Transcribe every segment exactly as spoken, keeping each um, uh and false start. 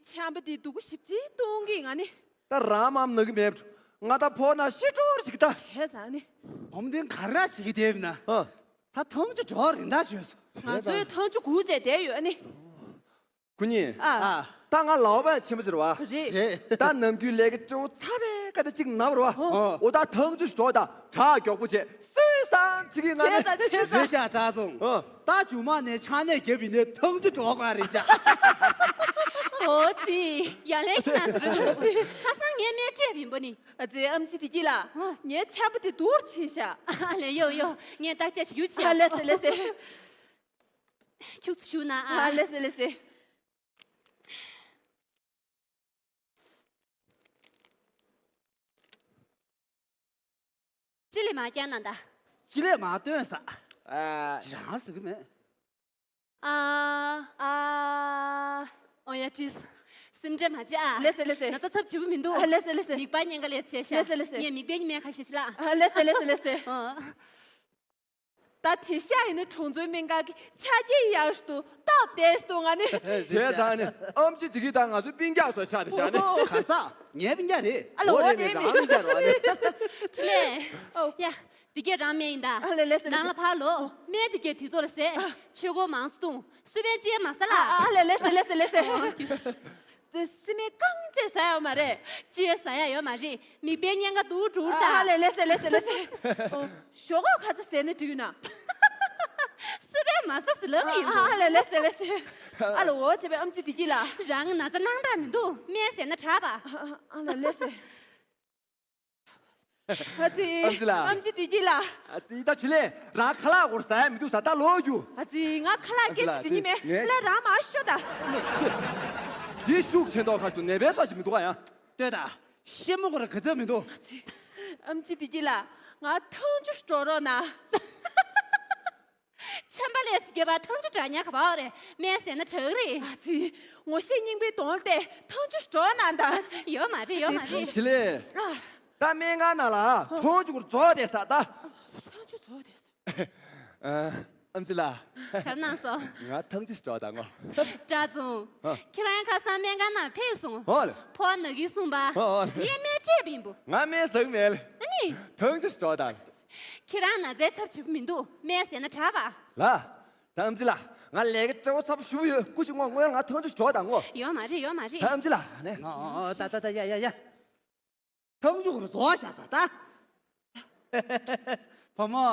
ཆམ་པ་དེ་སྡུག་གུ་ཞིབ་ཅིག་གཏོང་གི་ང་ནི། ད་རང་མམ་ན་གི་མེད། ང་ད་ཕོ་ན་ཤི་འགྲོ་བར་ཞིག་ད། བྱས་ཙང་ནི། བུ་མོ་འདི་ག་རེ་བྱེད་ཀྱི་བསྡད་ཡིན་ན། ཨ། ད་ཐང་ཆུ་འགྲོ་རིན་ད་བྱོས་སོ། ང་ཚོའི་ཐང་ཆུ་གུག་བྱས་བསྡད་ཡོད་ནི། ཁུ་ཉིན། ཨ། ད་ང་ལའོ་པན་ཆེན་པོ་ཅིག་རེད་བ། རེད། ད་ནམ་རྒྱུན་ལས་ཀ་སྤྲོ་བོ་ཚ་བའི་ཀ་ད་ཅིག་ནམ་རེད་བ། ཨོ། འོ་ད་ཐང་ཆུ་འགྲོ་ད་དྲག་མགྱོགས་པོ་བྱས་སུས་སང་ཅིག་གི་ང་ནི། བྱས་ཙང་བྱས་ཙང་། རེད་ཤག་གྲྭ་ཚང་། ཨ། ད་མཇུག་མ་ནས་ཆང་ནས་རྒྱབ་ཡིན་ནས་ཐང་ཆུ་འགྲོ་དགོས་རེད་ཤག་ཨོ་ཙི། ཡ་ལན་ཁྱེད་རང་ཚོ་རེད་འདུག་ཁ་སང་ངའི་སྨན་སྤྲད་པ་ཡིན་པ་ནི། ཨ་ཙི། ཨམ་ཆི་བདེ་སྐྱིད་ལགས། ཨ། ངའི་ཆམ་པ་དེ་སྡུག་ཕྱིན་ཤག་ཨ་ལས་ཡོ་ཡོ། ངས་བརྟག་དཔྱད་བྱེད་རྒྱུ་བྱས། ཨ་ལས་སེ་ལས་སེ། ཁྱུག་ཙམ་བཞུགས་གནང་ཨ། ཨ་ལས་སེ་ལས་སེ། ཅི་ལས་མ་བསྐྱལ་ན་ད། ཅི་ལས་མ་སྟོན་ས། ཨ། རང་ཟེར་གི་མེད། ཨ། ཨ། ཨོ་ཡ་བྲིས། སེམས་ཁྲལ་མ་བྱེད་ཨ། ལས་སེ་ལས་སེ། ན་ཚ་ཚབས་ཆེ་པོ་མི་འདུག་ཨ་ལས་སེ་ལས་སེ། མིག་པ་གཉན་ཁ་ལས་བྱས་ཤག་ལས་སེ་ལས་སེ། ངས་མིག་དཔེ་གཉན་ཁ་ཤས་ཤིག་ལ། ཨ་ལས་སེ་ལས་སེ་ལས་སེ། ཨོ། ད་དེ་ཤ་ཡིན་ན་གྲོང་ཚོའི་སྨན་ཁང་གི་ཆ་རྐྱེན་ཡག་ཤོས་འདུག་སྟབས་བདེ་ཤོས་འདུག་ང་ནི། བྱས་ཙང་ནི་ཨམ་ཆི་བདེ་སྐྱིད་དང་ང་ཚོའི་སྤུན་ཀྱག་སོགས་ཆགས་ཏེ་བཞག་ནི། ཨོ། ག་ས། ངའི་སྤུན་ཀྱག་རེད། ཨ་ལ་འོ་རེད་རེད་རེད། ངའི་སྤུན་ཀྱག་རེད། ཁྲི་ལེ། ཨོ། ཡ། འདི་གས་རང་སྨན་ཡིན་ད། ཨ་ལས་ལས་སེ་ལས་སེ། ནང་ལ་ཕར་ལོག་སྨན་འདི་གས་དུས་ཐོག་ལ་ཟས། ཆོས་གོས་མང་སུ་བཏུང་། སུ་པན་ཅི་ཡ་མ་ཟ་ལ། ཨ་ཨ་ལས་ལས་སེ་ལས་སེ་ལས་སེ། ཨོ། དེ་སི་མེ་རྐང་བཅད་ཟ་ཡ་ཡོད་མ་རེད། ཅི་ཡ་ཟ་ཡ་ཡོད་མ་རེད། མིག་དཔེ་གཉན་ཁ་འདུག་འགྲུར་ད། ཨ་ལས་ལས་སེ་ལས་སེ་ལས་སེ། ཨོ། ཞོག་ཁོག་ག་ཚ་ཟས་ནས་འགྲིག་ན། སུ་པན་མ་ཟ་ཟི་ལབ་ཡིན། ཨ་ལས་ལས་སེ་ལས་སེ། ཨ་ལ་འོ་བྱས་པའི་ཨམ་ཆི་བདེ་སྐྱིད་ལགས། རང་ན་ཚ་སྣང་དག་མི་འདུག་སྨན་ཟས་ན་དྲག་པ། ཨ་ལ་ལས་སེ། ཨ་ཙི། ཨམ་ཆི་ལགས། ཨམ་ཆི་བདེ་སྐྱིད་ལགས། ཨ་ཙི། ད་ཁྲི་ལེ། རང་ཁ་ལག་སྐོར་ཟ་ཡ་མི་འདུག་ཟ་ད་ལོག་རྒྱུ། ཨ་ཙི། ང་ཁ་ལག་སྐད་ཆ་དྲི་ནི་མེད་ལ་རང་མར་ཤོག་ད། འདི་ཤུགས་ཆེ་མདོག་ཁ་ཞིག་ནད་པའི་སོགས་ཤིག་མི་འདུག་ག་ཡང་། ལྟོས་དང་། ཤེས་མོ་སྐོར་ག་ཚོད་མི་འདུག་ཨ་ཙི། ཨམ་ཆི་བདེ་སྐྱིད་ལགས། ང་ཐང་ཆུ་འགྲོ་རོགས་གནང་། ཆམ་པ་ལས་སུ་རྒྱབ་པ་ཐང་ཆུ་འདྲ་ཉག་ག་བ་རེད། སྨན་ཟས་ན་དྲག་རེད། ཨ་ཙི། ངོ་ཤེས་རྙིང་པའི་གདོང་བལྟས་ཐང་ཆུ་འགྲོ་ན་ད། ཡོད་མ་རེད་ཡོད་མ་རེད། ཆི་ལེ། ཨ། ད་སྨན་ཁང་ནང་ལ་ཐང་ཆུ་གུར་རྫོགས་བསྡད་ས་ད། ཐང་ཆུ་རྫོགས་བསྡད་ས། ཨ། ཨམ་ཆི་ལགས། ག་རེ་གནང་སོང་། ང་ཐང་ཆུ་འགྲོ་ད་ངོ་། གྲྭ་བཙུན། ཨ། ཁྱེད་རང་ཁ་སང་སྨན་ཁང་ནང་ཕེབས་སོང་། ཨོ་ལེ། ཕོ་ན་གི་གསུངས་པ། ཨོ་ཨོ་ལེ། ངས་སྨན་སྤྲད་པ་ཡིན་པོ། ང་སྨན་ཟ་གི་མེད་ལེ། ཨ་ནི། ཐང་ཆུ་འགྲོ་ད། ཁྱེད་རང་ན་ཚའི་ཚབས་ཆེ་པོ་མི་འདུག་སྨན་ཟས་ན་དྲག་པ། ལ། ད་ཨམ་ཆི་ལགས། ང་ལས་ཀ་སྤྲོ་བོ་ཚ་པོ་ཞུ་ཡོད། སྐུ་ཞིག་ངོ་སྔོན་ང་ཐང་ཆུ་འགྲོ་དང་ངོ་། ཡོད་མ་རེད་ཡོད་མ་རེད། ད་ཨམ་ཆི་ལགས་ནས། ཨོ་ད་ད་ད་ཡ་ཡ་ཡ། ཐང་ཆུ་གུར་རྫོགས་བཞག་ས་ད། བུ་མོ།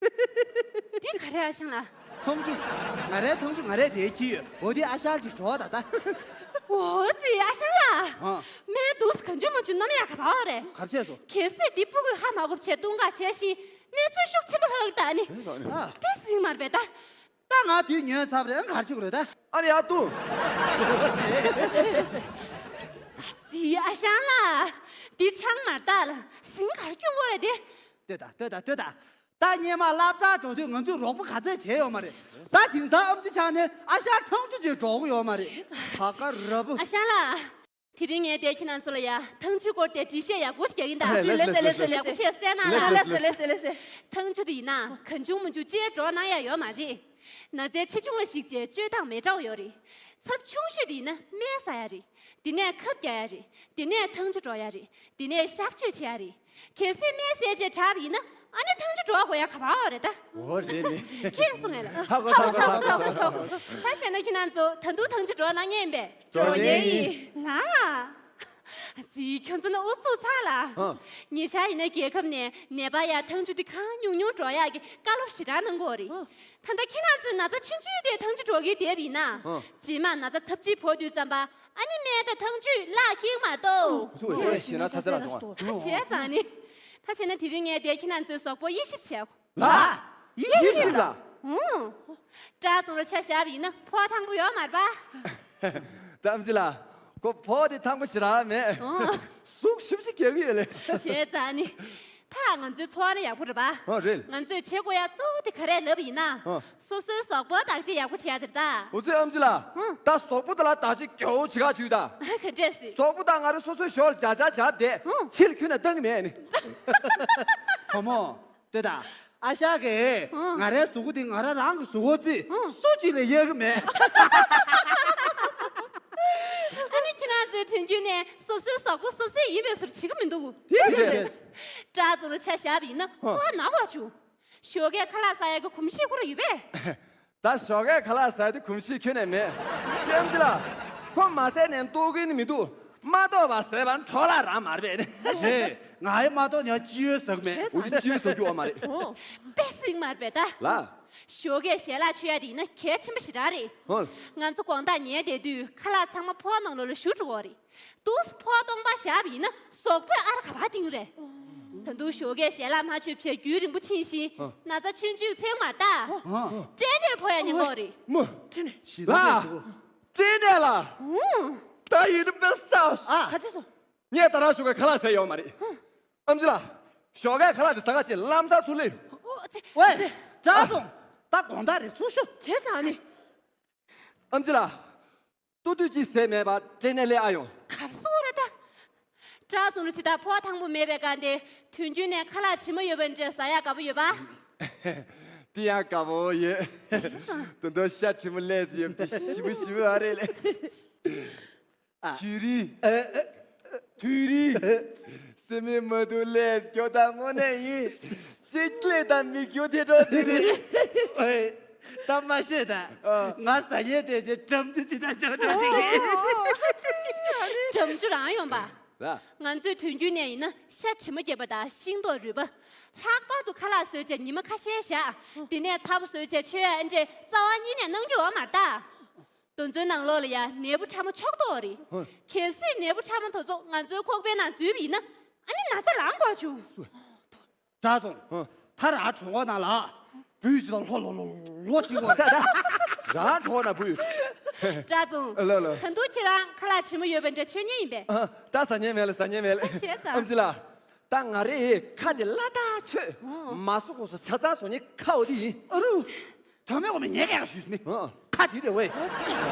འདི་ག་རེ་ཨ་ཞང་ལགས། ཐང་ཆུ། ང་རའི་ཐང་ཆུ་ང་རས་དེ་ཁྱི་ཡོད། འོ་དེ་ཨ་ཞང་ཅིག་འགྲོ་ད་ད། འོ་ཙི་ཨ་ཞང་ལགས། ཨ། སྨན་འདུག་གང་བྱུང་མང་བྱུང་སྣོམ་ཡག་ག་བ་རེད། ག་རེ་བྱས་སོང་། གལ་སྲིད་འདི་སྤུ་གུས་ཧ་མ་གོ་བྱས་བཏུང་ག་བྱས་ཤིང་གནས་ཚུལ་ཤུགས་ཆེན་པོ་ལྷག་ད་ནི། ཨ། དཔེ་སྲིང་མར་བས་ད། ད་ང་དེའི་ཉོས་ཚབ་རེད་ག་རེ་བྱེད་དགོས་རེད་ད། ཨ་རེ་ཡ་ཏུ། ཙི་ཨ་ཞང་ལགས། འདི་ཆང་མར་བཏགས་ལ་སྲིང་ག་རེ་སྐྱོན་དགོས་རེད་དེ། ལྟོས་དང་ལྟོས་དང་ལྟོས་དང་། ད་སྔོན་མ་སློབ་གྲྭར་འགྲོ་དུས་ང་ཚོས་རོགས་པ་ག་ཚད་བྱས་ཡོད་མ་རེད། ད་དེང་སང་ཨམ་ཆི་ཆགས་ནས་ཨ་ཞང་ཐང་ཆུ་ཅིག་འགྲོ་གི་ཡོད་མ་རེད། ད་ག་ར་བུ། ཨ་ཞང་ལགས། དེ་རིང་ངས་དེ་ཁྱེད་རང་ཚོ་ལ་ཡ་ཐང་ཆུ་སྐོར་དེ་འགྲེལ་བཤད་ཡག་པོ་ཞིག་རྒྱག་གིན་ད། ལེ་ལེ་ལེ་ལེ་ལེ། ཡག་པོ་བྱས་གསན་གནང་ལ། ལེ་ལེ་ལེ་ལེ་ལེ། ཐང་ཆུ་དེ་ཡིན་ན་གང་བྱུང་མང་བྱུང་སྤྱིར་འགྲོ་གནང་ཡ་ཡོད་མ་རེད། ན་ཚའི་ཆེ་ཆུང་ལ་གཞིགས་བྱས་སྤྱོད་སྟངས་མི་འདྲ་བ་ཡོད་རེད། ཚབས་ཆུང་ཤོས་དེ་ཡིན་ན་སྨན་ཟ་ཡ་རེད། དེ་ནས་ཁབ་རྒྱག་ཡ་རེད། དེ་ནས་ཐང་ཆུ་འགྲོ་ཡ་རེད། དེ་ནས་གཤག་བཅོས་བྱེད་ཡ་རེད། གལ་སྲིད་སྨན་ཟས་བྱས་དྲག་པ་ཡིན་ན་ཨ་ནི་ཐང་ཆུ་འགྲོ་དགོས་ཡ་ག་པར་ཡོད་རེད་ད། འོ་རེད་ནི། ཁྱེད་གསུང་ངེས་ལ། ཧ་གོ་ཧ་གོ་ཧ་གོ་ཧ་གོ་ཧ་གོ། ད་བྱས་ན་ཁྱེད་རང་ཚོ་ད་དུང་ཐང་ཆུ་འགྲོ་གནང་ངེས་ཡིན་པས། འགྲོ་ངེས་ཡིན། ལ། ཙི་ཁྱོད་ཚོ་ནི་ཨུ་ཚུགས་ཚར་ལ། ཧ། ཉེ་ཆར་ཡིན་ན་རྒྱལ་ཁབ་ནས་ནད་པ་ཡ་ཐང་ཆུ་དེ་གང་ཉུང་ཉུང་འགྲོ་ཡག་གི་བཀའ་སློབ་ཞེ་དྲག་གནང་གི་ཡོད་རེད། ཧ། ད་ལྟ་ཁྱེད་རང་ཚོའི་ན་ཚ་ཆུང་ཆུང་དེ་ཐང་ཆུ་འགྲོ་གི་བསྡད་པ་ཡིན་ན། ཧ། རྗེས་མ་ན་ཚ་ཚབས་ཆེ་ཕོག་དུས་ཙམ་པ། ཨ་ནི་སྨན་དང་ཐང་ཆུ་བརླག་འགྲིག་མ་གཏོགས། ཚུགས་ཡོད་ཤེས་ན་ཚ་ཚ་ལ་གཏོང་བ། ད་བྱས་ཙང་ནི། ད་བྱས་ན་དེ་རིང་ངས་དེ་ཁྱེད་རང་ཚོའི་གཟུགས་པོ་དབྱེ་ཞིབ་བྱས། ལ། དབྱེ་ཞིབ་ལ། ཧུང་། སྐྲ་བཙུམ་ར་ཆ་བཞག་པ་ཡིན་ན་ཕོ་ཐང་པོ་ཡོད་མ་རེད་པ། ད་ཨམ་ཆི་ལགས། ཁོ་ཕོ་དེ་ཐང་པོ་ཞེ་དྲག་མེད། ཧུང་། གཟུགས་ཞིབ་ཞིབ་རྒྱག་གི་ཡོད་ལེ། བྱས་ཙང་ནི། ད་ང་ཚོའི་འཚོ་བ་ནི་ཡག་པོ་རེད་པ། ཨ་རེད། ང་ཚོས་བྱེད་དགོས་ཡ་གཙོ་བོ་དེ་ག་རེ་ལབ་ཡིན་ན། ཨ། སོ་སོའི་གཟུགས་པོ་བདག་གཅེས་ཡག་པོ་བྱེད་ཡ་དེ་རེད་ད། འོ་ཙི་ཨམ་ཆི་ལགས། ཧུང་། ད་གཟུགས་པོ་དེ་ལ་བདག་གཅེས་རྒྱག་འོ་བྱེད་ག་བྱུས་ད། ག་འདྲས་སི། གཟུགས་པོ་དང་ང་རེ་སོ་སོའི་ཞོར་བྱ་བྱ་བྱ་བསྡད། ཧུང་། ཕྱིར་ཁྱོན་ནས་བཏང་གི་མེད་ནི། བུ་མོ། ལྟོས་དང་། ཨ་ཞང་གིས། ཧུང་། ང་རའི་གཟུགས་པོ་དེ་ང་རང་རང་གི་གཟུགས་པོ་བརྩིས། ཧུང་། སུ་གཅིག་ལ་གཡར་གི་མེད། སོ་སོའི་གཟུགས་པོ་སོ་སོས་ཡིན་པའི་བཟོ་འདྲ་བྱེད་ཀྱི་མི་འདུག་དེ་རེད། བཀྲ་བཟང་ལ་ཆ་བཞག་པ་ཡིན་ན་ཧ། ཁོ་ན་བ་བྱུང་། ཞོགས་ཀས་ཁ་ལག་ཟ་ཡག་གི་གོམས་གཤིས་ཁོ་རང་ཡོད་པས། ད་ཞོགས་ཀས་ཁ་ལག་ཟ་ཡག་དེ་གོམས་གཤིས་ཁྱོན་ནས་མེད། ཅེམ་ཅི་ལ། ཁོ་མ་ཟས་ནས་ལྟོགས་ཀྱི་ནི་མི་འདུག་མ་གཏོགས་པ་ཟས་པ་འཕྲོ་བརླག་རང་མ་རེད་པས། རེད། ང་ཡི་མ་གཏོགས་ཉག་ཅི་ཡོད་ཟེར་གི་མེད། འོ་དེ་ཅི་ཡོད་ཟེར་རྒྱུ་ཡོད་མ་རེད། ཨོ། དཔེ་སྲིད་མ་རེད་པས་ད། ལ། ཞོགས་ཀས་ཞལ་ལག་མཆོད་ཡ་དེ་ཡིན་ན་གལ་ཆེན་པོ་ཞེ་དྲག་རེད། ཧོ། ང་ཚོ་དགོང་དག་ཉལ་བསྡད་དུས་ཁ་ལག་ཚང་མ་ཕོར་ནང་ལོགས་ལ་བཞུར་འགྲོ་གི་རེད། དུས་ཕོར་སྟོང་པ་བཞག་པ་ཡིན་ན་གཟུགས་པོས་ཨ་ར་ག་པར་ལྡིང་རེད། ད་དུང་ཞོགས་ཀས་ཞལ་ལག་མ་མཆོད་བྱས་རྒྱུན་རིང་པོ་ཕྱིན་ཤིང་ཧོ། ན་ཚ་ཆུང་ཆུང་ཚེགས་མར་ལྟ། ཧོ། སྐྲན་ནད་ཕོག་ཡ་ཉེན་ཁ་རེད། མོ། སྐྲན་ནད། ཞེ་ལ། དྲག་འདུག་སྐྲན་ནད་ལ། ཧུང་། ད་ཡིན་ན་དཔེ་བསགས། ཨ། ག་ཚོད་སོང་། ངས་ད་རང་ཞོགས་ཀས་ཁ་ལག་ཟས་ཡོད་མ་རེད། ཨམ་ཆི་ལགས། ཞོགས་ཀས་ཁ་ལག་དེ་ཟ་ག་ཅིག་ལམ་སང་ཚུར་སླེབས། ཨོ་ཙི། ཝེ། ཙི། གྲགས་སོང་། ད་དགོང་དག་རེད་ཚུར་ཤོག་བྱས་ཙང་ནི། ཨམ་ཆི་ལགས། ལྟོ་དུས་གཅིག་ཟས་མེད་པར་སྐྲན་ནད་སླེབས་ཨ་ཡོང་། གར་སོང་རེད་ད། གྲགས་སོང་རུ་ཇི་ལྟར་ཕོ་ཐང་པོ་མེད་པའི་སྒང་དེ་དུས་རྒྱུན་ནས་ཁ་ལག་དྲི་མ་ཡོད་པ་འདྲ་ཟ་ཡག་དགའ་པོ་ཡོད་པ། དེ་ཡང་དགའ་པོ་ཡོད། ད་དུང་ཤ་དྲི་མ་སླེབས་ཡོད་དེ་ཞིམ་པོ་ཞིམ་པོ་ཨ་རེད་ལེ། ཨ། ཆུ་རི། ཨ། ཨ། དུས་རི། སེམས་མེད་མ་དུ་ལས་སྐྱོ་དང་དངོས་གནས་ཡིན། གཅིག་ལས་དང་མི་རྒྱུ་དེ་འགྲོ་ཅི་རེད། ཨོའི། ད་མ་ཤེས་ད། ཨ། ང་ཟ་ཡས་དེ་ཅེ་འགྲམ་ཚུ་ཅི་ད་ཅོ་ཅོ་ཅིག་ཡིན། འགྲམ་ཅུ་རང་ཡོང་པ། ལ། ང་ཚོས་དུས་རྒྱུན་ནས་ཡིན་ན་ཤ་དྲི་མ་བརྒྱབ་པ་དང་ཤིང་ཏོག་རུལ་པ། ལྷག་པར་དུ་ཁ་ལག་ཟོས་བྱས་ཉི་མ་ཁ་ཤས་བཞག་དེ་ནས་ཚ་པོ་ཟོས་བྱས་མཆོད་ཡ་ཨ་འདྲས་རྩ་བ་ཉིད་ནས་གནང་རྒྱུ་ཡོད་མ་རེད་ད། དོ་ཚོའི་ནང་ལོགས་ལ་ཡ་ནད་འབུ་ཕྲ་མོ་ཕྱོགས་གཏོགས་རེད། ཧོ། གལ་སྲིད་ནད་འབུ་ཕྲ་མོ་དེ་ཚོ་ང་ཚོའི་ཁོག་པའི་ནང་འཛུལ་བ་ཡིན་ན་ཨ་ནི་ན་ཚ་ལངས་དགོས་བྱུང་། གྲགས་སོང་། ཧོ། ད་རང་གྲོད་ཁོག་ནང་ལ་བུ་ཡུག་ཅིག་དང་ལྷོ་ལྷོ་ལྷོ་ལྷོ་ཅིག་འོང་། ད་ད། རང་གྲོད་ཁོག་ནང་བུ་ཡུག་གྲགས་སོང་། ལ་ལ། ད་དུང་ཁྱེད་རང་ཁ་ལག་དྲི་མ་ཡོད་པ་འདྲ་མཆོད་མཁན་ཡིན་པས། ཨ། ད་ཟ་མཁན་མེད་ལ་ཟ་མཁན་མེད་ལ། ཨ་བྱས་ཙང་། ཨམ་ཆི་ལགས། ད་ང་རེ་ཁ་དེ་སླ་བཏགས་ཆོད། ཨོ། མ་བཟོ་གོང་སོ་ཆ་ཚང་བཟོ་མཁན་ཁ་འོ་དེ་ཡིན། ཨ་རུ། དོན་མེད་འོ་མེད་ཉེས་ཀྱག་ཞུས་མེད། ཨ། ཁ་དེ་རེད་ཝེ།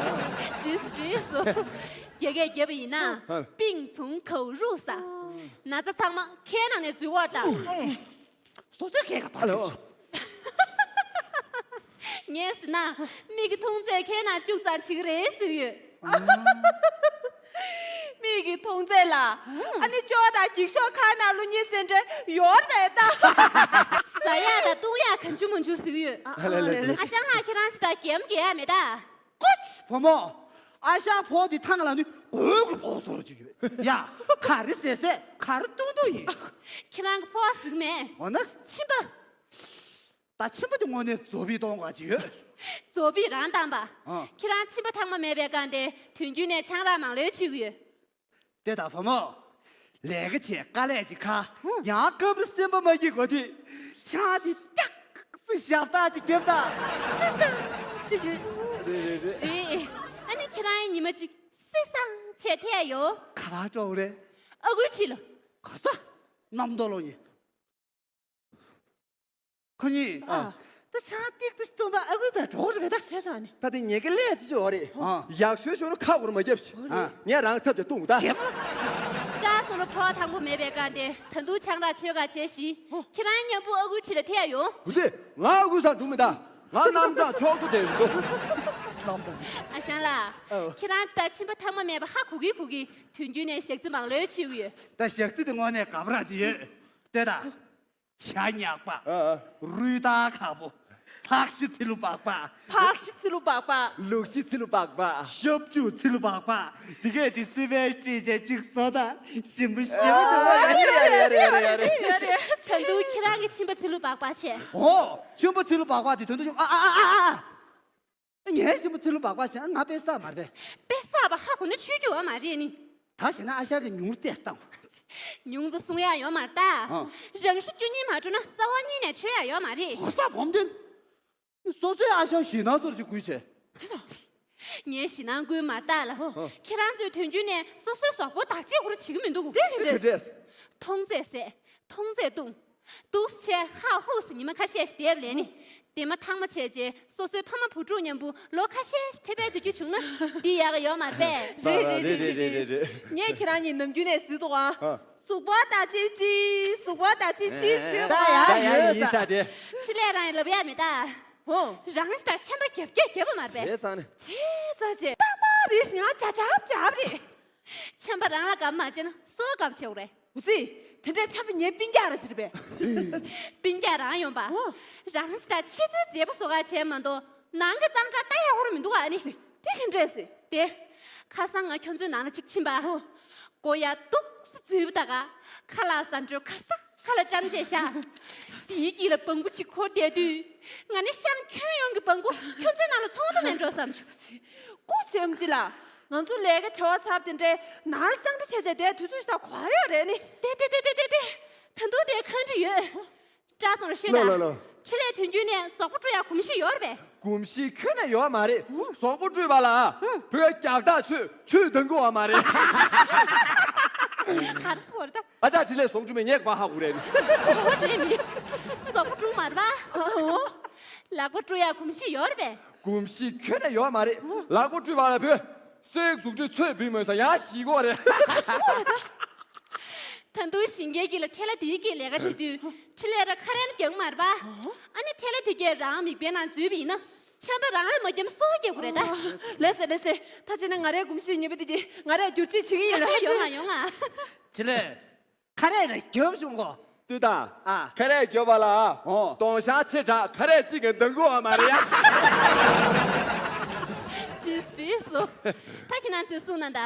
བྲིས་བྲིས་སོ། རྒྱ་སྐད་རྒྱབ་པ་ཡིན་ན། ཨ། 病从口入 ཟེར། ན་ཚ་ཚང་མ་ཁའི་ནང་ནས་འཛུལ་བར་ད། སོ་སོའི་ཁའི་ཁ་ཕར་ཨ་ལོ། ཕྱིན། ངས་ཟེར་ན་མིག་གི་མཐོང་ཚད་ཁའི་ནང་བཅུག་ཙང་བྱེད་ཀྱི་རེད་ཟེར་གྱི་ཡོད། མིག་གི་མཐོང་ཚད་ལ། ཨ་ནི་ཅོ་དང་འགྱིག་ཤོག་ཁ་ནང་བླུག་མཁན་ཟེར་འདྲ་ཡོད་རེད་ད། ཟ་ཡག་དང་བཏུང་ཡག་གང་བྱུང་མང་བྱུང་ཟེར་གྱི་ཡོད། ཨ་ལེ་ལེ་ལེ། ཨ་ཞང་ལགས་ཁྱེད་རང་ཅི་ལྟར་འགེམ་འགེ་ཡ་མེད་ད། ཀོ་ཅི་བུ་མོ། ཨ་ཞང་ཕོ་དེ་ཐང་ལ་ནི་གོས་གོས་ཕོ་བཟོ་རོ་ཅིག་ཡོད་ཡ། ག་རེ་ཟེར་ཟེར་ག་རེ་བཏུང་བཏུང་ཡིན། ཁྱེད་རང་གི་ཕོ་ཟིག་མེད། འོ་ན། མཆིན་པ། ད་མཆིན་པ་དེ་དངོས་གནས་རྫོགས་པའི་གཏོང་ག་ཅི་ཡོད། རྫོགས་པའི་རང་བཏང་པ། ཨ། ཁྱེད་རང་མཆིན་པ་ཐང་མ་མེད་པའི་སྒང་དེ་དུས་རྒྱུན་ནས་ཆང་རག་མང་ལོས་མཆོད་ཀྱི་ཡོད། དེ་ད་བུ་མོ། ལས་ཀ་བྱས་དཀའ་ལས་ཅིག་ཁ། ཧུང་། ཡང་སྐབས་རེ་སེམས་པ་མ་སྐྱིད་གོ་དུས། ཆང་དེ་ཏག་ཙི་ཞབས་ཏག་ཅིག་རྒྱབ་ད། སི་སང་ཅིག་གི། རེད་རེད་རེད། རེད། ཨ་ནི་ཁྱེད་རང་ཉི་མ་གཅིག་སི་སང་བྱས་ཐེ་ཡ་ཡོད། ག་པར་འགྲོ་རེད། ཨ་ཁུའི་འཁྲིས་ལ། ག་ས། གནམ་རྡོ་ལོ་ཡིན། ཁོ་གཉིས། ཨ། ད་ཆང་ཏིག་ཏུ་བཏུང་བ་ཨ་ཁུ་དང་གྲོགས་རེད་ད། བྱས་ཙང་ནི། ད་དེ་ཉེ་གི་ལས་ཅི་ཅོ་རེད། ཨ། ཡག་ཤོས་ཤོར་ཁ་འུར་མ་རྒྱབ་ཤིག་ཨ། ངས་རང་ཚབ་ཀྱི་བཏུང་ད། རྒྱབ། ཅག་སོང་རུ་ཕོ་ཐང་པོ་མེད་པའི་སྒང་དེ་ད་དུང་ཆང་རག་མཆོད་ག་བྱས་ཤིག་ཁྱེད་རང་མཉམ་པོ་ཨ་ཁུའི་འཁྲིས་ལ་ཐེ་ཡ་ཡོང་། བུ་ཚེ། ང་ཨ་ཁུའི་སང་འགྲོ་མི་ད། ང་རྣམ་གྲངས་ཕྱོགས་སུ་དེ་འགྲོ། ཨ་ཞང་ལགས། ཨོ། ཁྱེད་རང་ཚོ་ད་མཆིན་པ་ཐང་མ་མེད་པ་ཧ་གོ་གི་གོ་གི། དུས་རྒྱུན་ནས་ཞག་རྩི་མང་ལོས་མཆོད་ཀྱི་ཡོད། ད་ཞག་རྩི་དེ་དངོས་གནས་དགའ་པོ་རང་ཅིག་ཡོད། ལྟོས་དང་། ཇ་ཉག་པ། ཨ་ཨ། རུས་ཐག་ཁག་པོ། ལྷག་ཤི་ཚི་ལུ་སྦག་སྦག་ཕག་ཤི་ཚི་ལུ་སྦག་སྦག་ལུག་ཤི་ཚི་ལུ་སྦག་སྦག་ཤབ་ཅུ་ཚི་ལུ་སྦག་སྦག་དེ་གས་དེ་སི་པན་སྤྲད་བྱས་གཅིག་བཟོ་དང་ཞིམ་པོ་ཞིམ་པོ་འདུག་ཨ་རེད་རེད་རེད་རེད་རེད། ད་དུང་ཁྱེད་རང་གི་མཆིན་པ་ཚི་ལུ་སྦག་སྦག་བྱས། ཨོ། མཆིན་པ་ཚི་ལུ་སྦག་སྦག་དེ་དོན་དུ་ཡོང་ཨ་ཨ་ཨ་ཨ། ངའི་ཞིམ་པོ་ཚི་ལུ་སྦག་སྦག་བྱས་ང་དཔེ་བསགས་མ་རེད། དཔེ་བསགས་པ་ཧ་གོ་ན་ཆོས་རྒྱུ་བ་མ་རེད་ནི། ད་བྱས་ན་ཨ་ཞང་གི་ཉུང་རུ་ཏེ་བཏང་། ཉུང་ཙམ་གསུང་ཡག་ཡོད་མ་རེད་ད། ཨ། རང་ཤི་སྐྱོ་ཉིན་མ་འགྲོ་ན་རྩ་བ་ཉིད་ནས་ཆོས་ཡག་ཡོད་མ་རེད། གོ་ས་བོམ་དེ། སོ་སོའི་ཨ་ཞང་ཞེད་སྣང་ཚོར་གྱི་ཁུལ་བྱས། ངས་ཞེད་སྣང་ཁུལ་མ་རེད་ད་ལ། ཨ། ཁྱེད་རང་ཚོས་དུས་རྒྱུན་ནས་སོ་སོའི་གཟུགས་པོ་བདག་གཅེས་ཁུར་བྱེད་ཀྱི་མི་འདུག་དེ་རེད། མཐོང་ཚད་ཟད། མཐོང་ཚད་བཏུང་། འདུག་སེ་བྱས་ཧ་ཧུ་སི་ཉི་མ་ཁ་ཤས་ཤིག་བསྡད་པ་ལས་ནི། དེ་མ་ཐང་མ་བྱས་རྗེས་སོ་སོའི་ཕ་མ་བུ་ཕྲུག་མཉམ་པོ་ལོ་ཁ་ཤས་ཤིག་ཐེ་བའི་སྡོད་རྒྱུ་བྱུང་ན་འདི་ཡག་གི་ཡོད་མ་རེད་པས། རེད་རེད་རེད་རེད་རེད། ངས་ཁྱེད་རང་གཉིས་ནམ་རྒྱུན་ནས་ཟེར་འདུག་ཨ། ཨ། གཟུགས་པོ་བདག་གཅེས་གཅིག་གཟུགས་པོ་བདག་གཅེས་གཅིག་ཟེར་ད་འདུག་ཨ། ཡ་ཡ་ཡིན་ས་དེ། ཕྲིན་ལས་རང་ཡིན་ལབ་ཡག་མེད་ད། ཧོ། རང་ཞིག་དང་ཆམ་པ་རྒྱབ་རྒྱབ་རྒྱབ་པ་མ་རེད་པས། བྱས་ཙང་ནི། བྱས་ཙང་བྱས། རྟག་པར་རེ་ཞིག་ང་ཇ་ཇབ་ཇབ་རེད། ཆམ་པ་རང་ལ་དགའ་མ་བྱས་ན་སོ་དགའ་བྱེད་དགོས་རེད། འུ་ཙི། དེ་འདྲའི་ཆམ་པ་ངའི་སྤུན་ཀྱག་ར་ཅིག་རེད་པས། སྤུན་ཀྱག་རང་ཡོང་པ། ཨོ། རང་ཅི་ད་ཆེ་ཚོའི་མཛེས་པོ་བཟོ་ག་བྱས་མ་གཏོགས་ནང་གི་གཙང་སྦྲ་ལྟ་ཡག་པོ་ར་མི་འདུག་ཨ་ནི། དེ་ག་འདྲས་སེ། དེ། ཁ་སང་ང་ཁྱོད་ཚོའི་ནང་ལ་ཅིག་ཕྱིན་པ། ཨོ། མགོ་ཡ་སྟུག་སེ་འཛུལ་བ་ད་ག་ཁ་ལག་ཟ་འཕྲོ་ཁ་ས་ཁ་ལ་བཀྲམ་བྱས་ཤག་དེའི་དཀྱིལ་ལ་བང་གུ་ཅིག་འཁོར་བསྡད་དུས། ང་ནི་ཤང་ཁྱོན་ཡོངས་ཀྱི་བང་གུ་ཁྱོད་ཚོའི་ནང་ལ་ཚོགས་འདུ་མེད་འགྲོ་བསམ་བྱུང་། སྐུ་ཅམ་ཅི་ལ། ང་ཚོ་ལས་ཀ་བྲེལ་བ་ཚབ་དེ་འདྲའི་ནང་ལ་གཙང་སྦྲ་བྱས་བྱས་བསྡད་དུས་ཚོད་ཞིག་ད་གོ་ཡོད་རེད་ནི། དེ་དེ་དེ་དེ་དེ་དེ། ད་དུང་དེ་ག་འདྲ་ཡོད། བཀྲ་སོང་ར་ཤོད་ལོ་ད། ལོ་ལོ། ཕྲིན་ལས་དོན་རྒྱུན་ནས་ཟོག་པོ་བཀྲུ་ཡག་གོམས་གཤིས་ཡོད་རེད་པས། གོམས་གཤིས་ཁྱོན་ནས་ཡོད་མ་རེད། ཟོག་པོ་བཀྲུས་པ་ལ་བོད་རྒྱག་ཐག་ཆོད་ཆོད་འདང་གི་ཡོད་མ་རེད། ག་རེ་ཟེར་བ་རེད་ད། ཨ་ཅག་ཕྲིན་ལས་ཟོག་བཀྲུ་མི་ཉེས་པ་ཧ་གོ་རེད། ཨོ་རེད་མི། ཟོག་པོ་བཀྲུ་མ་རེད་པ། ལག་པ་བཀྲུ་ཡག་གོམས་གཤིས་ཡོད་རེད་པས། གོམས་གཤིས་ཁྱོན་ནས་ཡོད་མ་རེད། ལག་པ་བཀྲུས་པ་ལ་བོད་སྲིད་འཛུགས་སྐྲུན་ཚོས་བུད་མེད་ས་ཡང་ཞིག་གོ་རེད། ད་དུང་ཞིང་ཁའི་དཀྱིལ་ལ་ཐལ་བ་དེའི་དཀྱིལ་ལས་ཀ་བྱེད་དུས་ཕྲིན་ལས་ར་ཁ་རས་ན་རྒྱག་མ་རེད་པ། ཨ་ནི་ཐལ་བ་དེ་གས་རང་མིག་དཔེ་ནང་འཛུལ་བ་ཡིན་ན་ཆམ་པ་རང་ལ་མ་བརྒྱབ་སོ་རྒྱག་དགོས་རེད་ད། ལེ་སེ་ལེ་སེ། ད་བྱས་ན་ང་རའི་གོམས་གཤིས་ཉེས་པ་དེ་གས་ང་རས་བསྒྱུར་བཅོས་བྱེད་ཀྱི་ཡིན་ལ། ཡོང་ང་ཡོང་ང་། ཕྲིན་ལས། ཁ་རས་ར་རྒྱབ་བྱུང་གོ། ལྟོས་དང་། ཨ། ཁ་རས་རྒྱབ་པ་ལ། ཨོ། སྟོང་ཤང་ཆེ་དྲགས་ཁ་རས་གཅིག་གི་འདང་གི་ཡོད་མ་རེད་ཡ། ཇིས་ཇིས་སོ། ད་ཁྱེད་རང་ཚོས་གསུངས་ན་ད།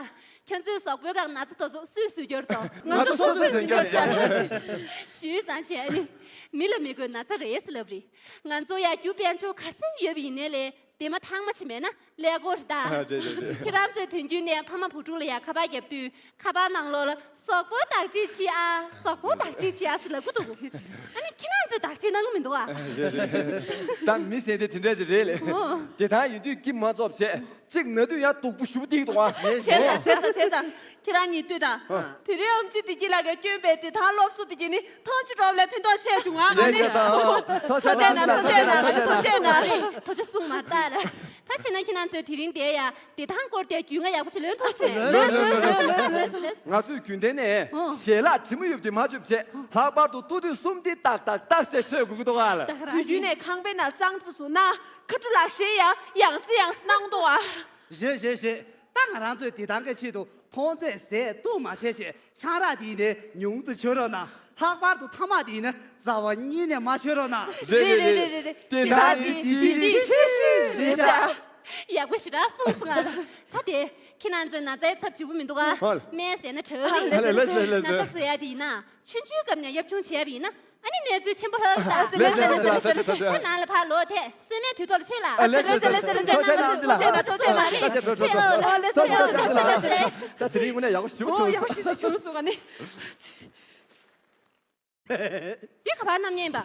ཁྱོད་ཚོས་ཟོག་པོའི་སྒང་ན་ཚ་དེ་ཚོ་སུས་སུས་སྐྱོར་དོ། ང་ཚོ་སོ་སོས་སུས་སྐྱོར་བྱ། ཞུས་ཙང་བྱས་ནི། མི་ལ་མི་དགོས་ན་ཚ་རེད་ཟེར་ལབ་རེད། ང་ཚོ་ཡ་རྒྱུ་དཔལ་འབྱོར་ག་ཚོད་ཡོད་པ་ཡིན་ནའི་ལས། དེ་མ་ཐང་མ་ཅིག་མེད་ན་ཀླད་ཀོར་རེད་ད། ཨ། རེད་རེད་རེད། ཁྱེད་རང་ཚོའི་དོན་རྒྱུན་ནས་ཕ་མ་བུ་ཕྲུག་ལ་ཡ་ཁ་པར་བརྒྱབ་དུས་ཁ་པར་ནང་ལོགས་ལ་ཟོག་པོ་བདག་གཅེས་བྱེད་ཨ། ཟོག་པོ་བདག་གཅེས་བྱེད་ཨ་ཟེར་ལབ་ཀྱི་འདུག་ཨ་ནི་ཁྱེད་རང་ཚོས་བདག་གཅེས་གནང་གི་མི་འདུག་ཨ། རེད་རེད། ད་མི་ཟེར་དེ་དེ་འདྲ་ཞིག་རེད་ལེ། ཨོ། དེ་ད་ཡིན་དུས་སྐྱིད་མ་ཚོབ་བྱས་གཅིག་ན་དུས་ཡ་སྡུག་པོ་ཞུ་བསྡད་འདུག་ཨ། བྱས་ཙང་བྱས་ཙང་བྱས་ཙང་། ཁྱེད་རང་གཉིས་ལྟོས་དང་། ཨ། དེ་རིང་ཨམ་ཆི་བདེ་སྐྱིད་ལགས་ཀྱིས་བསྐྱོན་པའི་བདེ་ཐང་སློབ་གསོ་དེ་གྱིས་ནི་ཐང་ཆུ་འགྲོ་ལ་ཕན་ཐོགས་ཆེ་བྱུང་ང་། ཨ་ནི། ཐུགས་རྗེ་གནང་། ཐུགས་རྗེ་གནང་། ཐུགས་རྗེ་གནང་། ཐུགས་རྗེ་གསུངས་མ་ཐག་ལ། ད་བྱས་ན་ཁྱེད་རང་ཚོས་དེ་རིང་དེ་ཡ་བདེ་ཐང་སྐོར་དེ་རྒྱུས་མངའ་ཡག་པོ་ཞིག་ལོན་ཐུབ་སོང་། ལོས་ལོས་ལོས་ལོས། ང་ཚོས་རྒྱུན་ལྡན་ནས་ཨོ། ཞལ་ལག་དྲི་མ་ཡོད་པ་དེ་མ་སྤྱོད་བྱས་ལྷག་པར་དུ་ལྟོ་དུས་གསུམ་དེ་ཏག་ཏག་ཏག་ཟེར་མཆོད་དགོས་ཀྱི་འདུག་ག་ལ། ད་ག་རང་དུས་རྒྱུན་ནས་ཁང་པའི་ནང་གཙང་བཟོ་བཟོ་ན་ཁ་ཁྲུ་ལག་ཤེས་ཡང་ཡང་སེ་ཡང་སེ་གནང་འདུག་ཨ། རེད་རེད་རེད། ད་ང་རང་ཚོའི་བདེ་ཐང་གི་ཆེད་དུ་མཐོང་ཚད་ཟས་བཏུང་མ་བྱས་བྱས་ཆང་རག་དེ་ཡིན་ནའི་ཉུང་དུ་མཆོད་རོགས་གནང་། ལྷག་པར་དུ་ཐ་མག་དེ་ཡིན་ན་རྩ་བ་ཉིད་ནས་མ་མཆོད་རོགས་གནང་། རེད་རེད་རེད་རེད། དེ་དག་ནི་དེ་དེ་ཤི་ཤི་རེད་ཤག་ཡག་པོ་ཞེ་དྲག་གསུངས་སོང་ང་། ད་དེ་ཁྱེད་རང་ཚོའི་ན་ཚའི་ཚབ་བྱེད་པོ་མི་འདུག་ག་ཧོལ། སྨན་ཟས་ན་དྲག་ཨ་ལེ་ལེ་ལེ་ལེ་ལེ། ན་ཚ་ཟེར་ཡ་དེ་ཡིན་ན་ཆུང་ཆུང་སྐབས་ནས་ཡབ་ཆུང་བྱས་པ་ཡིན་ན། ཨ་ནི་གནས་ཚུལ་ཆེན་པོ་ལྷག་ད། ལེ་ལེ་ལེ་ལེ་ལེ་ལེ། ཁོ་ནང་ལ་ཕར་ལོག་ཐལ། གསོལ་སྨན་དུས་ཐོག་ལ་མཆོད་ལ། ཨ་ལེ་ལེ་ལེ་ལེ་ལེ། ཐུགས་རྗེ་གནང་། ཐུགས་རྗེ་གནང་། ཐུགས་རྗེ་གནང་། ད་དེ་རིང་དངོས་གནས་ཡག་པོ་ཞེ་པོ་ཨོ་ཡག་པོ་ཞེ་པོ་ཞེ་པོ་སོང་ང་ནི། འདི་ག་པར་རྣམ་གཡེང་པ།